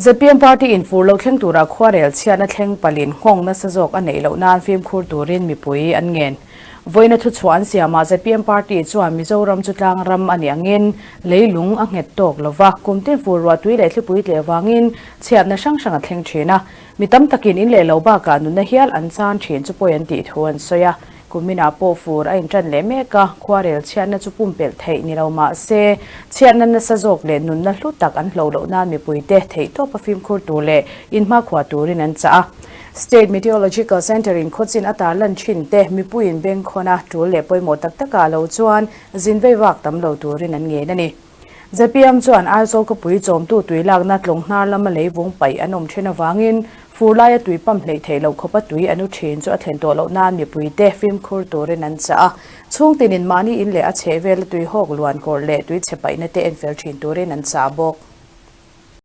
ZPM party in fur lo thleng tura khuarel chhiatna thleng palin nghawng nasa zawk a neih loh nan fimkhur turin mipui an ngen. Vawiina thuchhuah an siamah ZPM party chuan Mizoram chu tlang ram a nih angin leilung a nghet tawk lova, kum tin fur ruah tui leh thlipui tleh vangin chhiatna hrang hrang a thleng thin a. Mi tam takin in leh lo bakah nunna hial an chan thin chu pawi an tih thu an sawi a. Kuminah pawh fur a intan leh mek a, khuarel chhiatna chu pumpelh theih ni lo mah se, chhiatna nasa zawk leh nunna hlu tak an hloh loh nan mipuite theihtawpa fimkhur tur leh inhmakhua turin an chah a. State Meteorological Centre in khawchin a tarlan thin te mipuiin bengkhawna tul leh pawimawh tak takah lo chuan zin vei vak tam lo turin an ngen a ni. Zpm chuan Aizawl khawpui chawmtu tui lakna tlawng hnar lama leivung paih an awm thin avangin fur laia tui pump hleih theih loh khawpa tui an u thin chu a thlen tawh loh nan mipuite fimkhur turin an chah a. Chhungtinin mahni in leh a chhehvela tui hawk luan kawrh leh tui chhe paihna te enfel thin turin an chah bawk.